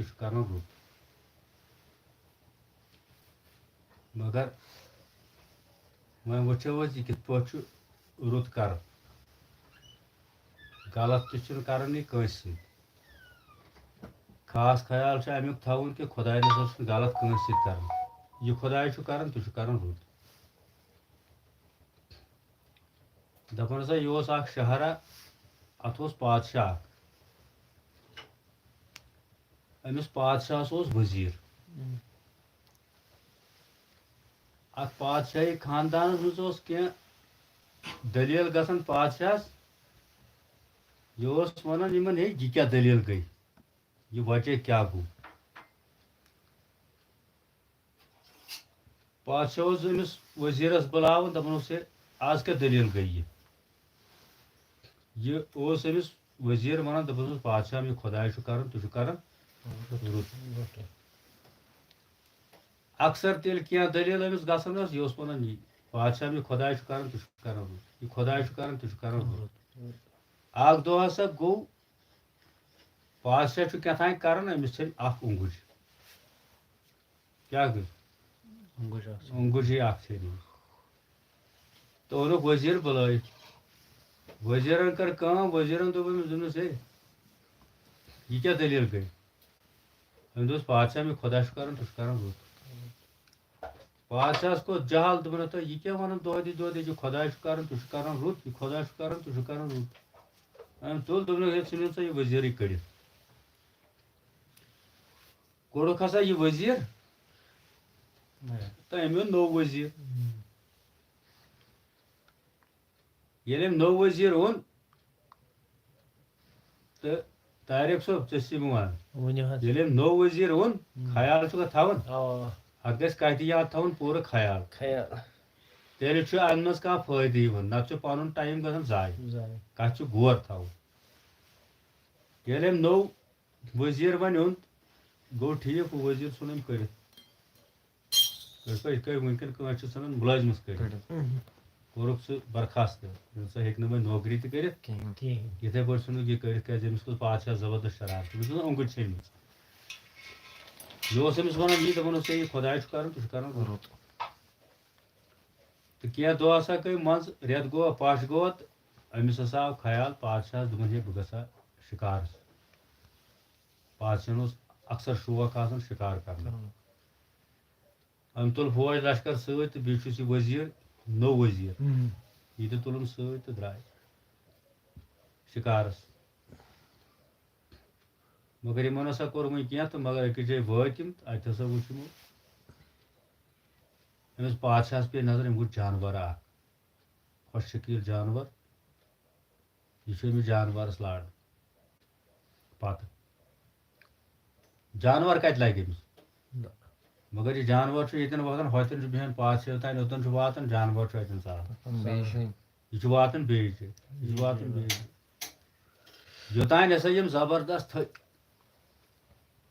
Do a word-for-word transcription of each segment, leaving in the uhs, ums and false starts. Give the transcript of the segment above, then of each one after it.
چھُ کران رُت۔ مگر وۄنۍ وٕچھو أسۍ، یہِ کِتھ پٲٹھۍ چھُ رُت کران۔ غلط تہِ چھُنہٕ کران یہِ کٲنٛسہِ سۭتۍ۔ خاص خیال چھُ اَمیُک تھاوُن کہِ خۄداے نہ سا چھُنہٕ غلط کٲنٛسہِ سۭتۍ کران۔ یہِ خۄداے چھُ کران، تہِ چھُ کران رُت۔ دَپان ہسا، یہِ اوس اکھ شہرا، اَتھ اوس پادشاہ اکھ۔ أمِس پادشاہَس اوس وزیٖر۔ اَتھ پادشاہی خاندانَس منٛز اوس کینٛہہ دٔلیٖل گژھان پادشاہَس۔ یہِ اوس وَنان یِمَن، "ہے، یہِ کیٛاہ دٔلیٖل گٔے؟ یہِ وجہ کیٛاہ گوٚو؟" پادشاہ اوس أمِس وزیٖرَس بُلاوان، دَپان اوس، "ہے، آز کیٛاہ دٔلیٖل گٔے یہِ؟" یہِ اوس أمِس وزیٖر وَنان، دَپان اوس، "پادشاہ، یہِ خۄداے چھُ کَران، تہِ چھُ کَران رُت۔" اکثر تیٚلہِ کینٛہہ دٔلیٖل أمِس گژھان ٲس، یہِ اوس وَنان، "یہِ پادشاہ، یہِ خۄداے چھُ کَران، تہِ چھُ کَران رُت۔ یہِ خۄداے چھُ کَران، تہِ چھُ کَران رُت۔" اکھ دۄہ ہسا گوٚو، پادشاہ چھُ کیٛاہ تام کَران، أمِس ژھیٚنۍ اکھ اوٚنٛگُج۔ کیٛاہ گٔے؟ اوٚنٛگُج اکھ ژھیٚنۍ۔ اوٚنٛگُجی اکھ ژھیٚنۍ أمِس۔ تہٕ اوٚنُکھ وزیٖر بُلٲوِتھ۔ وزیٖرن کٔر کٲم، وزیٖرن دوٚپ أمِس، دوٚپنَس، "ہے، یہِ کیٛاہ دٔلیٖل گٔے؟" أمۍ دوٚپُس، "پادشاہ، مےٚ خۄدا چھُ کران، ژٕ چھُکھ کران رُت۔" پادشاہَس کھوٚت جہل، دوٚپُن، "ہتا، یہِ کیٛاہ وَنان دۄہَے دۄہَے، یہِ خۄدا چھُ کران، ژٕ چھُکھ کران رُت، یہِ خۄدا چھُ کران، ژٕ چھُکھ کران رُت۔" أمۍ تُل، دوٚپُن، "ہے، ژھٕنِو سا یہِ وزیٖرٕے کٔڑِتھ۔" کوٚڑُکھ ہسا یہِ وزیٖر، تہٕ أمۍ اوٚن نوٚو وزیٖر۔ ییٚلہِ أمۍ نوٚو وزیٖر اوٚن، تہٕ طارق صٲب، ژےٚ چھُے بہٕ وَنان، ؤنِو حظ۔ ییٚلہِ أمۍ نوٚو وزیٖر اوٚن، ہُم۔ خیال چھُکھا تھاوان؟ اَوا، اَوا۔ اَتھ گژھِ کَتھِ یاد تھاوُن پوٗرٕ خیال۔ خیال۔ تیٚلہِ چھُ اَمہِ منٛز کانٛہہ فٲیدٕ یِوان، نَتہٕ چھُ پَنُن ٹایم گژھان ضایع۔ ضایع۔ کَتھ چھُ غور تھاوُن۔ ییٚلہِ أمۍ نوٚو وزیٖر وۄنۍ اوٚن، گوٚو ٹھیٖک، ہُہ وزیٖر ژھُن أمۍ کٔڑِتھ۔ یِتھ پٲٹھۍ، یِتھ پٲٹھۍ وٕنکٮ۪ن کٲنٛسہِ چھِ ژھٕنان مُلٲزمَس کٔڑِتھ۔ کٔڑِتھ۔ کوٚرُکھ سُہ برخاست، سُہ ہیٚکہِ نہٕ وۄنۍ نوکری تہِ کٔرِتھ۔ کِہیٖنۍ۔ کِہیٖنۍ۔ یِتھَے پٲٹھۍ ژھٕنُکھ یہِ کٔڑِتھ، کیٛازِ أمِس کھوٚت پادشاہ زبردست شرارت، أمِس ٲس أنٛگٕج ژھیٚنمٕژ۔ یہِ اوس أمِس وَنان یی، دَپان اوس، "ہے، یہِ خۄداے چھُ کَران، تہِ چھُ کَران رُت۔" رُت۔ تہٕ کینٛہہ دۄہ ہسا گٔے منٛزٕ، رٮ۪تھ گوٚو، پَش گوٚو، تہٕ أمِس ہسا آو خیال پادشاہَس، دوٚپُن، "ہے، بہٕ گژھٕ ہا شِکارَس۔" پادشاہَن اوس اکثر شوق آسان شِکار کَرنُک۔ کَرنُک۔ أمۍ تُل فوج لشکر سۭتۍ تہٕ بیٚیہِ چھُس یہِ وزیٖر، نوٚو وزیٖر۔ ہُم۔ یہِ تہِ تُلُن سۭتۍ تہٕ درٛاے شِکارَس۔ مگر یِمَن ہسا کوٚر وۄنۍ کینٛہہ تہٕ مگر أکِس جایہِ وٲتۍ یِم تہٕ اَتہِ ہسا وٕچھ یِمو، أمِس پادشاہَس پیٚیہِ نظر، أمۍ وٕچھ جانوَر اَکھ، خۄش شکیٖل جانوَر۔ یہِ چھُ أمِس جانوَرَس لاران پَتہٕ۔ جانوَر کَتہِ لَگہِ أمِس؟ نہ۔ مگر یہِ جانوَر چھُ ییٚتٮ۪ن واتان، ہوتٮ۪ن چھُ بیٚہان پادشاہ، یوٚتام یوٚتَن چھُ واتان، جانوَر چھُ اَتٮ۪ن ژَلان۔ بیٚیہِ چھُ یہِ چھُ واتان بیٚیہِ جایہِ، یہِ چھُ واتان بیٚیہِ جایہِ۔ یوٚتام ہسا یِم زبردست تھٔکۍ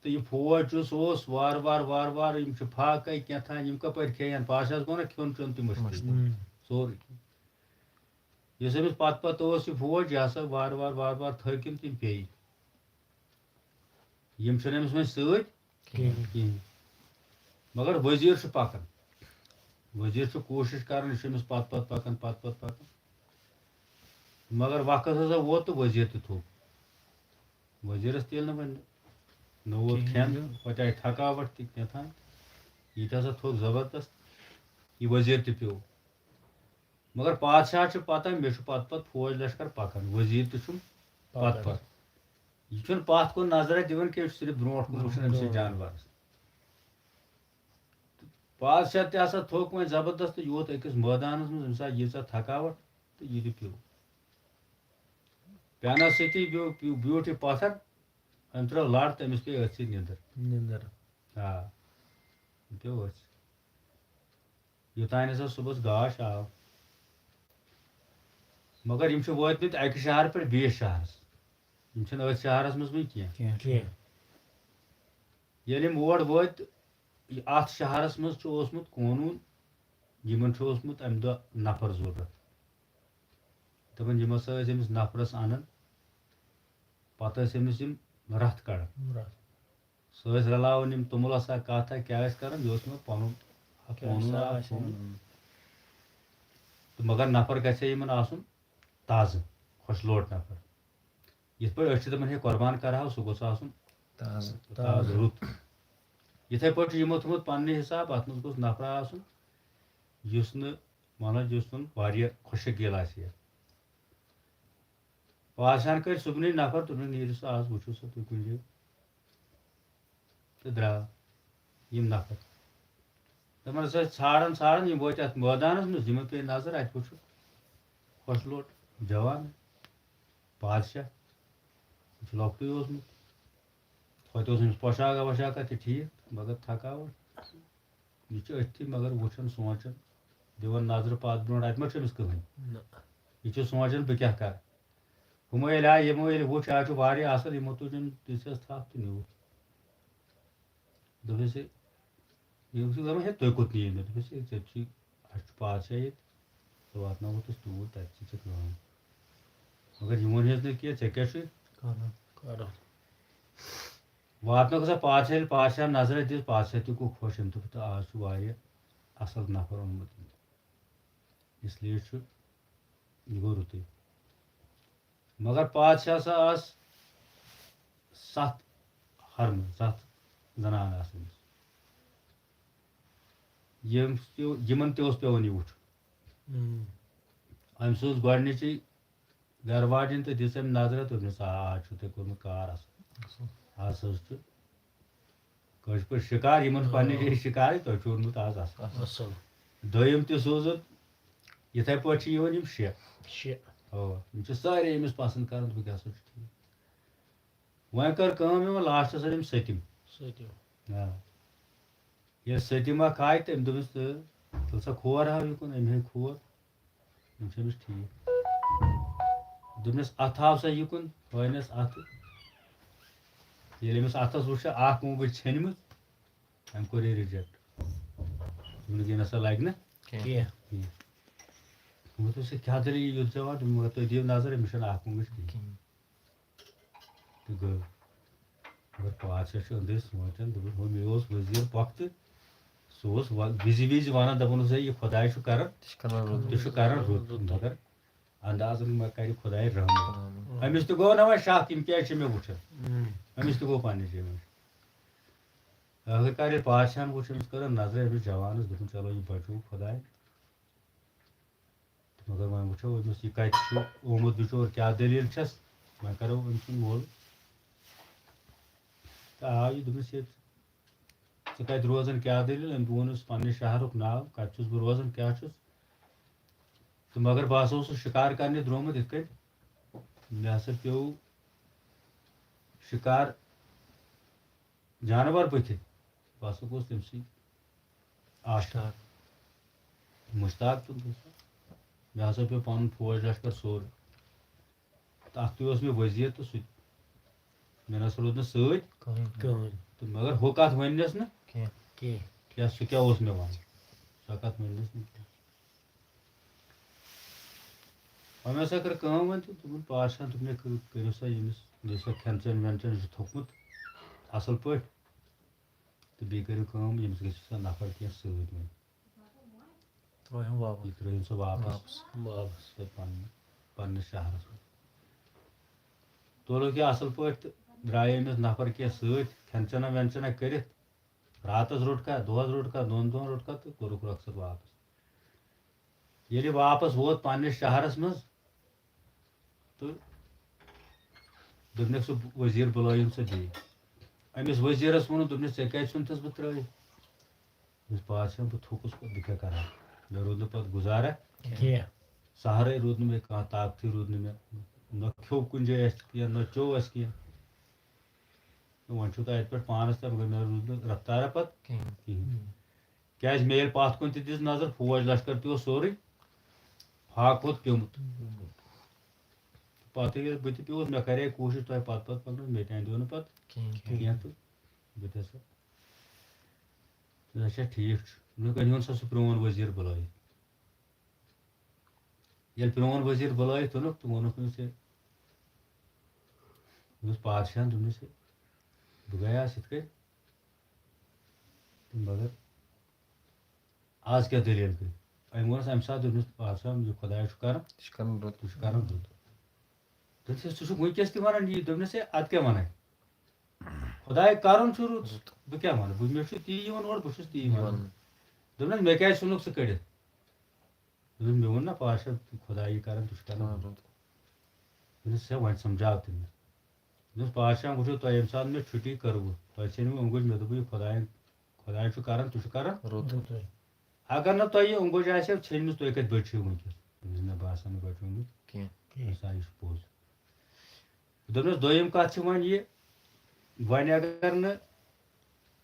تہٕ یہِ فوج یُس اوس، وارٕ وارٕ، وارٕ وارٕ، یِم چھِ فاقے کینٛہہ تام، یِم کَپٲرۍ کھیٚیَن؟ پادشاہَس گوٚو نہ کھیوٚن چیوٚن تہِ مٔشتٕے۔ مٔشتٕے۔ سورُے کینٛہہ۔ یُس أمِس پتہٕ پتہٕ اوس یہِ فوج، یہِ ہسا وارٕ وارٕ وارٕ وارٕ تھٔکۍ یِم تہٕ یِم پیٚیہِ۔ یِم چھِنہٕ أمِس وۄنۍ سۭتۍ کِہیٖنۍ۔ کِہیٖنۍ۔ مگر وزیٖر چھُ پکان۔ وزیٖر چھُ کوٗشِش کران، یہِ چھُ أمِس پتہٕ پتہٕ پکان، پتہٕ پتہٕ پکان۔ مگر وقت ہسا ووت تہٕ وزیٖر تہِ تھوٚپ۔ وزیٖرس تہِ ییٚلہِ نہٕ وۄنۍ نہ ووت کِہیٖنۍ کھٮ۪ن، دیُن۔ پتہٕ آیہِ تھکاوٹ تہِ کینٛہہ تام۔ یہِ تہِ ہسا تھوٚپ زبردست۔ یہِ وزیٖر تہِ پیوٚو۔ مگر پادشاہ چھُ پتہ، مےٚ چھُ پتہٕ پتہٕ فوج لشکر پکان، وزیٖر تہِ چھُم پتہٕ پتہٕ۔ پتہٕ۔ یہِ چھُنہٕ پتھ کُن نظرہ دِوان کینٛہہ، یہِ چھُ صرف برونٛٹھ کُن وٕچھان أمۍ سٕے جانورس۔ پادشاہ تہِ ہسا تھوٚک وۄنۍ زبردست، تہٕ یوت أکِس مٲدانس منٛز، أمِس آیہِ ییٖژاہ تھکاوٹ تہٕ یہِ تہِ پیوٚو۔ پٮ۪نس سۭتی بیوٗ-، پیوٗ-، بیوٗٹھ یہِ پتھر، أمۍ ترٲو لڑ تہٕ أمِس پیٚیہِ أتھۍ سۭتۍ نِندٕر۔ نِندٕر۔ آ، أمۍ پیوٚو أتھۍ سۭتۍ۔ یوٚتانۍ ہسا صُبحس گاش آو۔ مگر یِم چھِ وٲتمٕتۍ اَکہِ شہرٕ پٮ۪ٹھ بیٚیِس شہرس۔ یِم چھِنہٕ أتھۍ شہرس منٛز وٕنہِ کینٛہہ۔ کینٛہہ۔ کینٛہہ۔ ییٚلہِ یِم اور وٲتۍ، یہِ اَتھ شہرس منٛز چھُ اوسمُت قونوٗن، یِمن چھُ اوسمُت اَمہِ دۄہ نفر ضروٗرت۔ دَپان، یِم ہسا ٲسۍ أمِس نفرس اَنان، پتہٕ ٲسۍ أمِس یِم رَتھ کڑان۔ رَتھ۔ سُہ ٲسۍ رَلاوان یِم توٚمُل آسا کَتھ ہا کیٛاہ ٲسۍ کَران، یہِ اوس مےٚ پَنُن اَکھ کیٛاہ قونوٗن سا اَکھ آسہِ قونوٗن۔ وَنُن؟ تہٕ مگر نفر گژھِ ہا یِمَن آسُن تازٕ، خۄش لوٹ نفر۔ یِتھ پٲٹھۍ أسۍ چھِ دَپان ہے قۄربان کَرٕہاو، سُہ گوٚژھ آسُن تازٕ۔ تازٕ رُت۔ یِتھَے پٲٹھۍ چھُ یِمو تھوٚمُت پنٛنہِ حِساب، اَتھ منٛز گوٚژھ نفرا آسُن یُس نہٕ، مطلب، یُس نہٕ واریاہ خۄشک گیٖل آسہِ ہے۔ پادشاہن کٔرۍ صُبحنٕے نفر، دوٚپُن، "نیٖرِو سا آز، وٕچھِو سا تُہۍ کُنہِ جایہِ۔" تہٕ درٛاو یِم نفر۔ دَپان ہسا ٲسۍ ژھانٛڈان، ژھانٛڈان، یِم وٲتۍ اَتھ مٲدانَس منٛز، یِمن پیٚیہِ نظر، اَتہِ وٕچھُکھ خۄش لوٹ جوان، پادشاہ، یہِ چھُ لۄکٹُے اوسمُت، توتہِ اوس أمِس پوشاکا وۄشاکا تہِ ٹھیٖک، مگر تھکاوٹ۔ یہِ چھُ أتھی مگر وٕچھان، سونٛچان، دِوان نظرٕ پتھ برونٛٹھ، اَتہِ ما چھُ أمِس کٕہٕنۍ؟ نہ۔ یہِ چھُ سونٛچان، بہٕ کیٛاہ کَرٕ؟ ہُمو ییٚلہِ آے، یِمو ییٚلہِ وُچھ، آز چھُ واریاہ اَصٕل، یِمو تُج أمۍ، دِژ یَس تھپھ تہٕ نیوٗکھ۔ دوٚپُس، یہِ، یہِ اوس دَپان، "ہے، تُہۍ کوٚت نِیِو مےٚ؟" دوٚپُس، "ہے، ژےٚ چھُے، اَسہِ چھُ پادشاہ ییٚتہِ، ژٕ واتناوہوتھ أسۍ توٗرۍ، تَتہِ چھِ ژےٚ کٲم۔" مگر یِمو نہٕ حظ نہٕ کینٛہہ، ژےٚ کیٛاہ چھُے؟ کَرُن۔ کَرُن۔ واتنوکھ سا پادشاہ، ییٚلہِ پادشاہ نظرہ دِژ، پادشاہ تہِ گوٚو خۄش، أمۍ دوٚپ، "تہٕ آز چھُ واریاہ اَصٕل نفر اوٚنمُت أمۍ، اس لیے چھُ یہِ گوٚو رُتُے۔" مگر پادشاہ سا آس ستھ ہرمہٕ، ستھ زنانہٕ آسہٕ أمِس۔ یِم تہِ، یِمن تہِ اوس پٮ۪وان یہِ وُچھُن۔ ہم۔ أمۍ سٕنٛز گۄڈٕنِچی گرٕ واجِنۍ تہٕ دِژ أمۍ نظرہ تہٕ دوٚپنَس، "آ، آز چھُو تۄہہِ کوٚرمُت کار اَصٕل۔ اَصٕل۔ آز حظ چھُ کٲشِر پٲٹھۍ شِکار، یِمن چھُ پننہِ جایہِ شِکارٕے، تۄہہِ چھُ اوٚنمُت آز اَصٕل۔" اَصٕل۔ دوٚیِم تہِ سوٗزُن، یِتھَے پٲٹھۍ چھِ یِوان یِم شےٚ۔ شےٚ۔ اَوا، یِم چھِ سٲری أمِس پسنٛد کران، دوٚپُکھ، "یہِ ہسا چھُ ٹھیٖک۔" وۄنۍ کٔر کٲم یِمو، لاسٹَس أنۍ أمۍ سٔتِم۔ سٔتِم۔ آ۔ ییٚلہِ سٔتِم اَکھ آے، تٔمۍ دوٚپمَس، "تہٕ تیٚلہِ سا کھور ہاو یہِ کُن؟" أمۍ ہٲوۍ کھور۔ یِم چھِ أمِس ٹھیٖک۔ دوٚپنَس، "اَتھٕ ہاو سا یہِ کُن؟" ہٲونَس اَتھٕ۔ ییٚلہِ أمِس اَتھَس وٕچھ، اَکھ مۄنٛگٕج ژھیٚنمٕژ، أمۍ کوٚر یہِ reject۔ دوٚپُن، "یہِ نہ سا لَگہِ نہٕ کینٛہہ۔ کینٛہہ۔" دوٚپمَس، "ژےٚ کیٛاہ دٔلیٖل یُتھ ژےٚ وَنان؟" دوٚپُن، "مگر تُہۍ دِیِو نظر، أمِس چھَنہٕ اَکھ مۄنٛگٕج کِہیٖنۍ۔" کِہیٖنۍ۔ تہٕ گٔے۔ مگر پادشاہ چھُ أنٛدرۍ سونٛچان، دوٚپُن، "ہُہ مےٚ اوس وزیٖر پۄختہٕ، سُہ اوس و-، وِزِ وِزِ وَنان، دَپان اوس، ہے، یہِ خۄداے چھُ کران، تہِ چھُ کران رُت، تہِ چھُ کران رُت، مگر اندازَن منٛز کرِ خۄداے رحم۔" رحم۔ أمِس تہِ گوٚو نہ وۄنۍ شک، یِم کیٛازِ چھِ مےٚ وٕچھان؟ ہم۔ أمِس تہِ گوٚو پننہِ جایہِ وٕچھُن۔ ٲخٕر کار ییٚلہِ پادشاہن وٕچھ، أمِس کٔر نظرِ أمِس جوانَس، دوٚپُن، "چلو، یہِ بچوو خۄداے۔" تہٕ مگر وۄنۍ وٕچھو أمِس یہِ کَتہِ چھُ آمُت بِچور، کیٛاہ دٔلیٖل چھَس، وۄنۍ کَرو أمۍ سُنٛد مول۔ تہٕ آو یہِ، دوٚپمَس، "ییٚتہِ ژٕ کَتہِ روزان، کیٛاہ دٔلیٖل؟" أمۍ ووٚنُس پنٛنِس شہرُک ناو، کَتہِ چھُس بہٕ روزان، کیٛاہ چھُس۔ تہٕ مگر بہٕ ہسا اوسُس شِکار کَرنہِ درٛامُت یِتھ کٔنۍ، مےٚ ہسا پیوٚو شِکار جانور بٕتھِ، بہٕ ہسا گوٚوُس تٔمۍ سٕے عاشق۔ مُشتاق۔ مُشتاق تہٕ بہٕ۔ مےٚ ہسا پیوٚو پنُن فوج لشکر سورُے۔ تہٕ اکھتُے اوس مےٚ وزیر تہٕ سُہ تہِ۔ مےٚ نہ سا روٗد نہٕ سۭتۍ کٕہٕنۍ۔ کٕہٕنۍ۔ تہٕ مگر ہُہ کتھ ؤنۍ نس نہٕ کینٛہہ۔ کینٛہہ۔ یا سُہ کیٛاہ اوس مےٚ ونان، سۄ کتھ ؤنۍ نس نہٕ کینٛہہ۔ وۄنۍ ہسا کٔر کٲم، وۄنۍ تہٕ دوٚپُن پادشاہن، دوٚپُن، "ہے، کٔرِو، کٔرِو سا ییٚمِس، یُس سا کھٮ۪ن چٮ۪ن وٮ۪ن چٮ۪ن چھُ تھوٚکمُت اَصٕل پٲٹھۍ، تہٕ بیٚیہِ کٔرِو کٲم، ییٚمِس گٔژھِو سا نفر کینٛہہ سۭتۍ وۄنۍ۔" ترٛٲیہُن واپس۔ یہِ ترٛٲیِن سُہ واپس۔ واپس۔ واپس۔ تہٕ پننہِ، پننِس شہرس منٛز۔ تُلُکھ یہِ اَصٕل پٲٹھۍ تہٕ درٛایہِ أمِس نفر کینٛہہ سۭتۍ، کھٮ۪ن چٮ۪نا وٮ۪ن چٮ۪نا کٔرِتھ۔ راتس روٚٹکھا، دۄہس روٚٹکھا، دۄن دۄہن روٚٹکھا تہٕ کوٚرُکھ رۄخصت واپس۔ ییٚلہِ واپس ووت پننِس شہرس منٛز، تہٕ دوٚپنَکھ، "سُہ وزیٖر بُلٲیِن سا بیٚیہِ۔" أمِس وزیٖرَس ووٚنُن، دوٚپنَس، "ژےٚ کیٛازِ ژھُنتھَس بہٕ ترٛٲوِتھ؟" دوٚپنَس، "پادشاہ، بہٕ تھوٚکُس پَتہٕ، بہٕ کیٛاہ کَرٕ ہا؟ مےٚ روٗد نہٕ پَتہٕ گُزارا کینٛہہ۔ سہارَے روٗد نہٕ مےٚ، کانٛہہ طاقتٕے روٗد نہٕ مےٚ۔ نہ کھیوٚو کُنہِ جایہِ اَسہِ کینٛہہ، نہ چیوٚو اَسہِ کینٛہہ۔ وۄنۍ چھُو تۄہہِ اَتہِ پٮ۪ٹھ پانَس تام، مگر مےٚ روٗد نہٕ رفتارا پَتہٕ کِہیٖنۍ۔ کینٛہہ۔ کینٛہہ۔" کیٛازِ مےٚ ییٚلہِ پَتھ کُن تہِ دِژ نظر، فوج لشکر تہِ اوس سورُے فاقہٕ کھۄتہٕ پیوٚمُت۔ پَتہٕ ییٚلہِ بہٕ تہِ پیوٚوُس، مےٚ کَرے کوٗشِش تۄہہِ پَتہٕ پَتہٕ پَکنَس، مےٚ تہِ اَندیو نہٕ پَتہٕ کِہیٖنۍ۔ کینٛہہ تہٕ بہٕ تہِ ہسا، اچھا، ٹھیٖک چھُ۔ مےٚ کَتہِ ووٚن سا سُہ پرٛون ؤزیٖر بُلٲیِتھ؟ ییٚلہِ پرٛون ؤزیٖر بُلٲیِتھ اوٚنُکھ تہٕ ووٚنُکھ أمِس، "ہے"، دوٚپمَس پادشاہَن، دوٚپمَس، "ہے، بہٕ گٔیاس یِتھ کٔنۍ، مگر آز کیٛاہ دٔلیٖل گٔے؟ أمۍ ووٚنُس اَمہِ ساتہٕ، دوٚپنَس، "بادشاہ، یہِ خۄداے چھُ کران، یہِ چھُ کران رُت، یہِ چھُ کران رُت۔" دوٚپنَس، "ژٕ چھُکھ وٕنکیٚس تہِ وَنان یی؟" دوٚپنَس، "ہے، اَدٕ کیٛاہ وَنَے؟ خۄداے کرُن چھُ رُت، رُت۔ بہٕ کیٛاہ وَنہٕ؟ بہٕ، مےٚ چھُ تی یِوان اورٕ، بہٕ چھُس تی وَنان۔" وَنان۔ دوٚپنَس، "مےٚ کیٛازِ ژھُنُکھ ژٕ کٔڑِتھ؟" دوٚپُن، "مےٚ ووٚن نہ پادشاہ، خۄدایی کران، تہِ چھُ کران۔" کران رُت۔ دوٚپنَس، "ہے، وۄنۍ سمجھاو تٔمِس۔" دوٚپنَس، "پادشاہ، وٕچھِو، تۄہہِ ییٚمہِ ساتہٕ مےٚ چھُٹی کٔروٕ، تۄہہِ ژھیٚنوٕ اوٚنٛگُج، مےٚ دوٚپوُ، یہِ خۄدایَن، خۄدایَن چھُ کران، تہِ چھُ کران۔ رُت۔ اگر نہٕ تۄہہِ یہِ اوٚنٛگُج آسہِ ہا ژھیٚنمٕژ، تُہۍ کَتہِ بٔچھِو وٕنکیٚس؟" دوٚپنَس، "مےٚ باسان نہٕ بٔچھُم بہٕ کینٛہہ۔ کینٛہہ۔ ہسا، یہِ چھُ پوٚز۔" دوٚپنَس، "دوٚیِم کَتھ چھِ وۄنۍ یہِ، وۄنۍ اگر نہٕ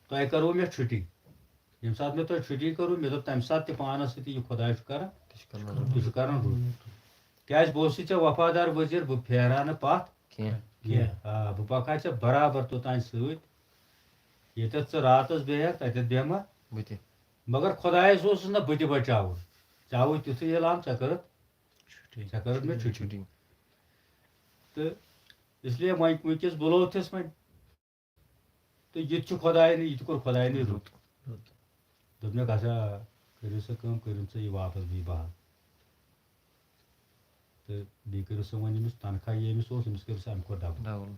تۄہہِ کٔروٕ مےٚ چھُٹی، ییٚمہِ ساتہٕ مےٚ تۄہہِ چھُٹی کٔروٕ، مےٚ دوٚپ تَمہِ ساتہٕ تہِ پانَس سۭتۍ، یہِ خۄداے چھُ کران، تہِ چھُ کران رُت۔ تہِ چھُ کران رُت۔ کیٛازِ بہٕ اوسُے ژےٚ وفادار وزیٖر، بہٕ پھیرٕ ہا نہٕ پَتھ کینٛہہ۔ کینٛہہ۔ آ، بہٕ پَکہٕ ہا ژےٚ برابر توٚتام سۭتۍ، ییٚتٮ۪تھ ژٕ راتَس بیٚہکھ، تَتٮ۪تھ بیٚہمہٕ ہا بہٕ تہِ۔ مگر خۄدایَس اوسُس نہ بہٕ تہِ بچاوُن۔ ژےٚ آوُے تیُتھُے اعلان، ژےٚ کٔرٕتھ، ژےٚ کٔرٕتھ مےٚ چھُٹی۔" چھُٹی۔ تہٕ اس لیے وۄنۍ وٕنکیٚس بُلوتھس وۄنۍ۔ تہٕ یہِ تہِ چھُ خۄداینٕے، یہِ تہِ کوٚر خۄداینٕے رُت۔ رُت۔ دوٚپ مےٚ، "گژھا، کٔرِو سا کٲم، کٔرِو سا یہِ واپس بیٚیہِ بحال۔ تہٕ بیٚیہِ کٔرِو سا وۄنۍ أمِس تنخواہ، یہِ أمِس اوس، أمِس کٔرِو سا اَمہِ کھۄتہٕ ڈبل۔" ڈبل۔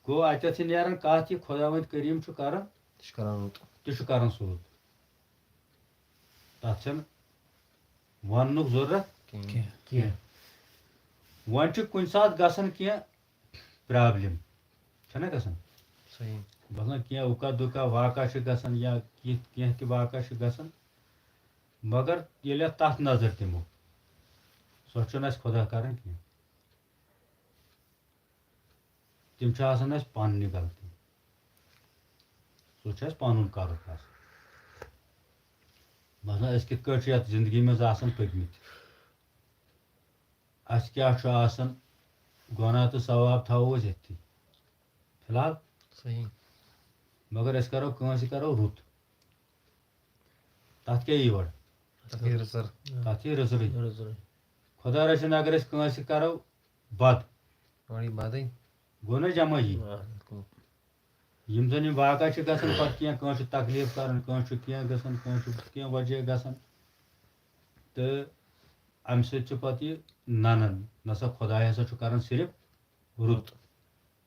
گوٚو، اَتٮ۪تھ چھِ نیران کَتھ، یہِ خۄداوند کریٖم چھُ کران، تہِ چھُ کران رُت۔ تہِ چھُ کران سُہ رُت۔ تَتھ چھَنہٕ وَننُک ضروٗرت کینٛہہ۔ کینٛہہ۔ کینٛہہ۔ وۄنۍ چھُ کُنہِ ساتہٕ گژھان کینٛہہ پرابلم، چھَنہ گژھان؟ صحیح۔ مطلب، کینٛہہ اُکا دُکا واقعہ چھِ گژھان یا کینٛہہ، کینٛہہ تہِ واقعہ چھِ گژھان، مگر ییٚلہِ اَتھ تَتھ نظر دِمو، سۄ چھُنہٕ اَسہِ خۄدا کران کینٛہہ۔ تِم چھِ آسان اَسہِ پننہِ غلطی، سُہ چھُ اَسہِ پنُن کرُن آسان۔ مثلاً، أسۍ کِتھ کٲٹھۍ چھِ یَتھ زندگی منٛز آسان پٔکمٕتۍ؟ اَسہِ کیٛاہ چھُ آسان؟ گۄناہ تہٕ ثواب تھاوو أسۍ ییٚتھی فی الحال۔ صحیح۔ مگر أسۍ کرو کٲنٛسہِ، کرو رُت، تَتھ کیٛاہ یی اورٕ؟ تَتھ یی رٕژر۔ تَتھ یی رٕژرٕے۔ رٕژرٕے۔ خۄدا رٔچھِنۍ، اگر أسۍ کٲنٛسہِ کرو بد، اورٕ یی بدٕے۔ گوٚو نہ جمع یی؟ آ، بِلکُل۔ یِم زَن یِم واقعہ چھِ گژھان، پَتہٕ کینٛہہ، کٲنٛسہِ چھُ تکلیٖف کران، کٲنٛسہِ چھُ کینٛہہ گژھان، کٲنٛسہِ چھُ کینٛہہ وجہ گژھان، تہٕ اَمہِ سۭتۍ چھُ پَتہٕ یہِ نَنان، نہ سا خۄداے ہسا چھُ کران صرف رُت۔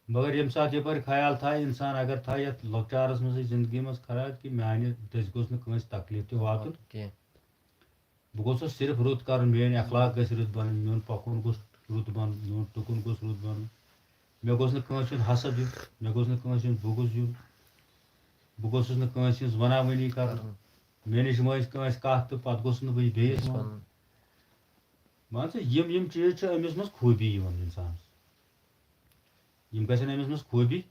مگر ییٚمہِ ساتہٕ یَپٲرۍ خیال تھایہِ اِنسان، اگر تھایہِ یَتھ لۄکچارَس منٛزٕے زندگی منٛز خیال کہِ میٛانہِ دٔسۍ گوٚژھ نہٕ کٲنٛسہِ تکلیٖف تہِ واتُن کینٛہہ۔ بہٕ گوٚژھُس صرف رُت کرُن، میٲنۍ اخلاق گژھِ رٕتۍ بنٕنۍ، میون پکُن گوٚژھ رُت بنُن، میون ٹُکُن گوٚژھ رُت بنُن۔ مےٚ گوٚژھ نہٕ کٲنٛسہِ ہُنٛد حسد یُن، مےٚ گوٚژھ نہٕ کٲنٛسہِ ہُنٛد بغض یُن، بہٕ گوٚژھُس نہٕ کٲنٛسہِ ہٕنٛز وناوٲنی کرُن۔ کرُن۔ مےٚ نِش مٲنٛسہِ کٲنٛسہِ کتھ تہٕ پتہٕ گوٚژھ نہٕ بہٕ یہِ بیٚیِس بیٚیِس وَنُن۔ وَنُن۔ مان ژٕ، یِم یِم چیٖز چھِ أمِس منٛز خوٗبی یِوان اِنسانَس۔ یِم گژھن أمِس منٛز خوٗبی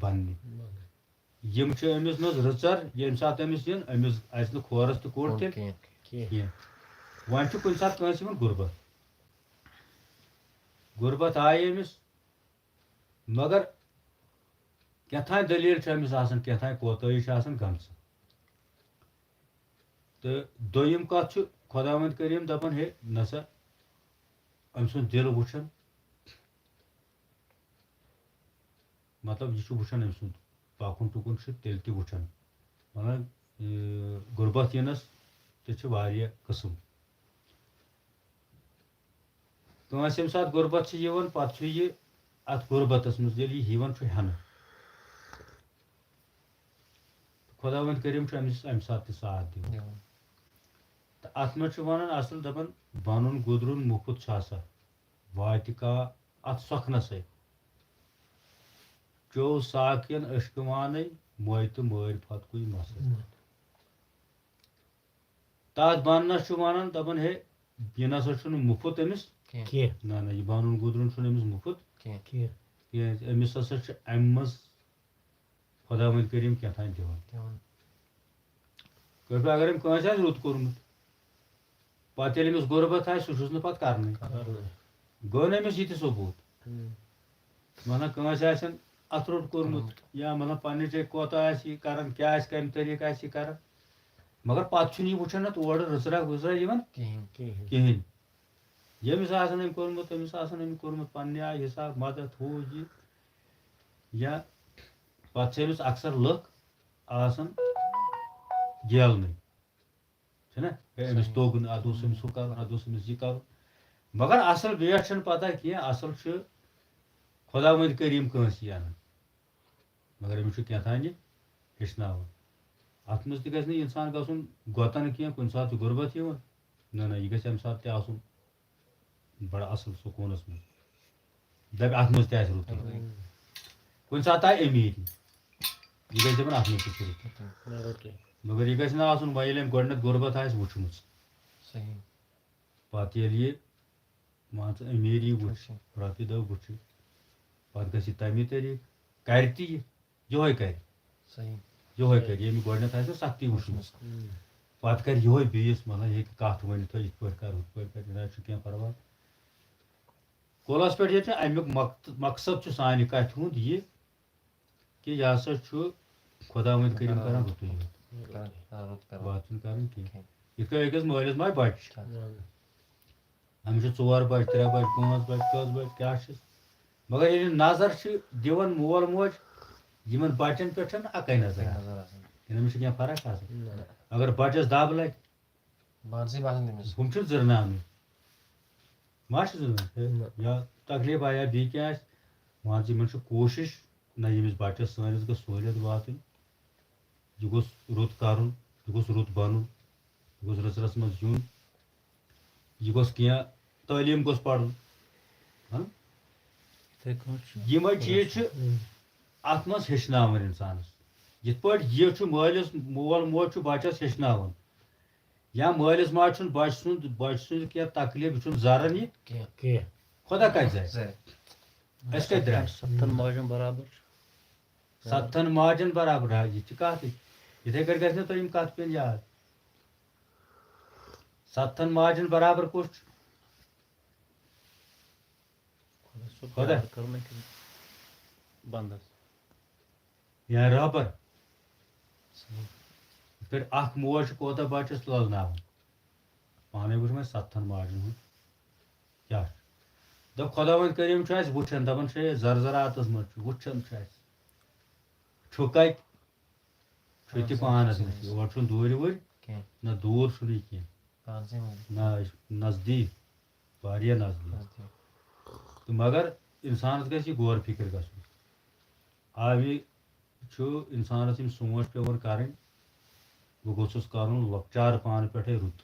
بننہِ۔ بننہِ۔ یِم چھِ أمِس منٛز رٕژر، ییٚمہِ ساتہٕ أمِس یِن، أمِس آسہِ نہٕ کھورَس تہِ کوٚڑ کوٚڑ تیٚلہِ کینٛہہ۔ کینٛہہ۔ کینٛہہ۔ وۄنۍ چھُ کُنہِ ساتہٕ کٲنٛسہِ یِوان غُربت۔ غُربت آیہِ أمِس، مگر کینٛہہ تام دٔلیٖل چھِ أمِس آسان، کینٛہہ تام کوتٲہی چھِ آسان گٔمژٕ۔ تہٕ دوٚیِم کَتھ چھُ، خۄداوند کریٖم دَپان، ہے، نہ سا، أمۍ سُنٛد دِل وٕچھان، مطلب، یہِ چھُ وٕچھان أمۍ سُنٛد پَکُن ٹُکُن چھُ تیٚلہِ تہِ وٕچھان۔ مطلب، یہِ غُربت یِنَس تہِ چھِ واریاہ قٕسٕم۔ کٲنٛسہِ ییٚمہِ ساتہٕ غُربت چھِ یِوان، پَتہٕ چھُ یہِ اَتھ غُربتَس منٛز، ییٚلہِ یہِ یِوان چھُ ہٮ۪نہٕ، خۄداوند کریٖم چھُ أمِس اَمہِ ساتہٕ تہِ ساتھ دِوان۔ دِوان۔ تہٕ اَتھ منٛز چھُ وَنان اَصٕل، دَپان، بَنُن گُدرُن مُفُت چھُ آسان، واتہِ کانٛہہ اَتھ سۄکھنَسَے۔ چیوٚو ساقِیَن عشقہٕ وانَے، موے تہٕ مٲرۍ پھَتہٕ کُے مَسَے۔ تَتھ بَننَس چھُ وَنان، دَپان، ہے، یہِ نَسا چھُنہٕ مُفُت أمِس۔ کینٛہہ۔ کینٛہہ۔ نہ، نہ، یہِ بَنُن گُدرُن چھُنہٕ أمِس مُفُت۔ کینٛہہ۔ کینٛہہ۔ کینٛہہ، أمِس ہَسا چھُ اَمہِ منٛز خۄداوند کریٖم کیٛاہ تام دِوان۔ دِوان۔ کٲشِر پٲٹھۍ اگر أمۍ کٲنٛسہِ آسہِ رُت کوٚرمُت، پَتہٕ ییٚلہِ أمِس غُربت آسہِ، سُہ چھُس نہٕ پَتہٕ کَرنٕے۔ کَرنٕے۔ گوٚو نہٕ أمِس یہِ تہِ ثبوٗت؟ ہُم۔ مطلب، کٲنٛسہِ آسن اَتھٕ روٚٹ کوٚرمُت، کوٚرمُت۔ یا، مطلب، پننہِ جایہِ کوتاہ آسہِ یہِ کَران، کیٛاہ آسہِ، کَمہِ طریٖقہٕ آسہِ یہِ کَران، مگر پَتہٕ چھُنہٕ یہِ وٕچھان اَتھ اورٕ رٕژرا وٕژرا یِوان کِہیٖنۍ۔ کِہیٖنۍ۔ کِہیٖنۍ۔ ییٚمِس آسان أمۍ کوٚرمُت، تٔمِس آسان أمۍ کوٚرمُت پننہِ آیہِ حِساب، مدد، ہُہ یہِ۔ یا پتہٕ چھِ أمِس اکثر لُکھ آسان گیلنٕے، چھُنہ؟ ہے، أمِس صحیح۔ توٚگ نہٕ، اَدٕ اوس أمِس ہُہ کَرُن، اَدٕ اوس أمِس یہِ کَرُن۔ مگر اَصٕل ویٹھ چھَنہٕ پَتہ کینٛہہ، اَصٕل چھُ خۄداوند کریٖم کٲنٛسی اَنان۔ مگر أمِس چھُ کینٛہہ تام یہِ ہیٚچھناوُن۔ اَتھ منٛز تہِ گژھِ نہٕ اِنسان گژھُن گۄتَن کینٛہہ، کُنہِ ساتہٕ چھُ غُربت یِوان۔ نہ، نہ، یہِ گژھِ اَمہِ ساتہٕ تہِ آسُن بڑٕ اصل سکوٗنس منٛز۔ دپہِ اتھ منٛز تہِ آسہِ رُت۔ ہم۔ کُنہِ ساتہٕ آیہِ أمیٖری، یہِ گژھِ دپُن اتھ منٛز تہِ چھُ رُت۔ ہم۔ مگر یہِ گژھِ نہٕ آسُن وۄنۍ ییٚلہِ أمۍ گۄڈٕنٮ۪تھ غُربت آسہِ وٕچھمٕژ۔ صحیح۔ پتہٕ ییٚلہِ یہِ، مان ژٕ، أمیٖری وٕچھ، اچھا۔ رۄپیہِ دہ وٕچھِ، پتہٕ گژھِ یہِ تمی طریٖقہٕ، کرِ تہِ یہِ۔ یِہوٚے کَرِ۔ صحیح۔ یِہوٚے کَرِ، ییٚمہِ گۄڈٕنٮ۪تھ آسہِ نہ سختی وٕچھمٕژ۔ ہم۔ پَتہٕ کَرِ یِہوٚے بیٚیِس، مطلب، یہِ ہیٚکہِ کَتھ ؤنِتھ، یِتھ پٲٹھۍ کَر، ہُتھ پٲٹھۍ کَر، یہِ نہ حظ چھُ کینٛہہ پَرواے۔ کُلَس پٮ۪ٹھ ییٚتہِ چھُ اَمیُک مقت-، مقصد چھُ سانہِ کَتھِ ہُنٛد یہِ کہِ یہِ ہسا چھُ خۄداوند کریٖم کران رُتُے یوت۔ کران، آ، رُت کران۔ باتھ چھُنہٕ کران کینٛہہ۔ کینٛہہ۔ یِتھ کٔنۍ أکِس مٲلِس ماجہِ بَچہِ چھِ۔ اَہَن۔ أمِس چھِ ژور بَچہِ، ترٛےٚ بَچہِ، پانٛژھ بَچہِ، کٔژ بَچہِ، کیٛاہ چھِس؟ مگر ییٚلہِ نظر چھِ دِوان مول موج یِمن بَچَن پٮ۪ٹھ، چھَنہٕ اَکٕے نظر اَکٕے آسان۔ نظر آسان۔ کِنہٕ أمِس چھِ کینٛہہ فرق آسان؟ نہ۔ اگر بَچَس دَب لَگہِ، پانسٕے باسان تٔمِس۔ ہُم چھِنہٕ زٕرناونٕے۔ ما چھِ زٕرناونٕے؟ نہ۔ یا تکلیٖف آیا، بیٚیہِ کینٛہہ آسہِ، مان ژٕ، یِمَن چھِ کوٗشِش، نہ، ییٚمِس بَچَس سٲنِس گٔژھ سہوٗلیت واتٕنۍ۔ یہِ گوٚژھ رُت کَرُن، یہِ گوٚژھ رُت بَنُن، یہِ گوٚژھ رٕژرَس منٛز یُن، یہِ گوٚژھ کینٛہہ تعلیٖم گوٚژھ پَرُن۔ ہاں؟ یِتھَے کٲٹھۍ چھُ۔ یِمَے چیٖز چھِ اَتھ منٛز ہیٚچھناوان اِنسانَس۔ یِتھ پٲٹھۍ یہِ چھُ مٲلِس، مول موج چھُ بَچَس ہیٚچھناوان، یا مٲلِس ماجہِ چھُنہٕ بَچہٕ سُنٛد، بَچہٕ سٕنٛز کینٛہہ تکلیٖف، یہِ چھُنہٕ زَران یہِ۔ کینٛہہ۔ کینٛہہ۔ خۄدا کَتہِ زَرِ؟ زَرِ۔ أسۍ کَتہِ درٛاے؟ سَتَن ماجَن برابر چھُ۔ سَتَن ماجَن برابر، ہا، یہِ تہِ کَتھ۔ یِتھَے کٲٹھۍ گژھِ نہٕ تۄہہِ یِم کَتھ پیٚنۍ یاد۔ سَتَن ماجَن برابر کُس چھُ؟ خۄدا صٲب خۄدا۔ پیار کَرُن أکِس بنٛدَس۔ یا رہبر۔ صحیح۔ یِتھ پٲٹھۍ اَکھ موج چھِ کوتاہ بَچَس لَلناوان۔ پانَے وٕچھ وۄنۍ سَتَن ماجَن ہُنٛد کیٛاہ چھُ۔ دَپ خۄداوند کریٖم چھُ اَسہِ وٕچھان، دَپان چھُ، "ہے، زَرزَراتَس منٛز چھُ، وٕچھان چھُ اَسہِ۔ چھُ کَتہِ؟" چھُ تہِ پانَس پانَس نِش۔ نِش۔ یور چھُنہٕ دوٗرِ ووٗرِ کینٛہہ۔ نہ دوٗر چھُنہٕ یہِ کینٛہہ۔ پانسٕے منٛز۔ نہ، یہِ چھُ نزدیٖک، واریاہ نزدیٖک۔ نزدیٖک۔ تہٕ مگر اِنسانَس گژھِ یہِ غور فِکر گژھُن۔ آ، یہِ چھُ اِنسانَس یِم سونٛچ پٮ۪وان کَرٕنۍ، بہٕ گوٚژھُس کَرُن لۄکچار پانہٕ پٮ۪ٹھَے رُت۔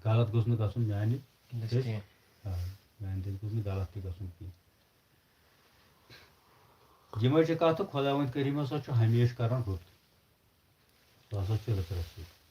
غلط گوٚژھ نہٕ گژھُن میٛانہِ دٔسۍ دٔسۍ۔ کینٛہہ۔ آ، میٛانہِ دٔسۍ گوٚژھ نہٕ غلط تہِ گژھُن کینٛہہ۔ یِمَے چھِ کَتھٕ، خۄداوند کریٖم ہسا چھُ ہمیشہِ کَران رُت۔ سُہ ہسا چھُ رٕژ رَس سۭتۍ۔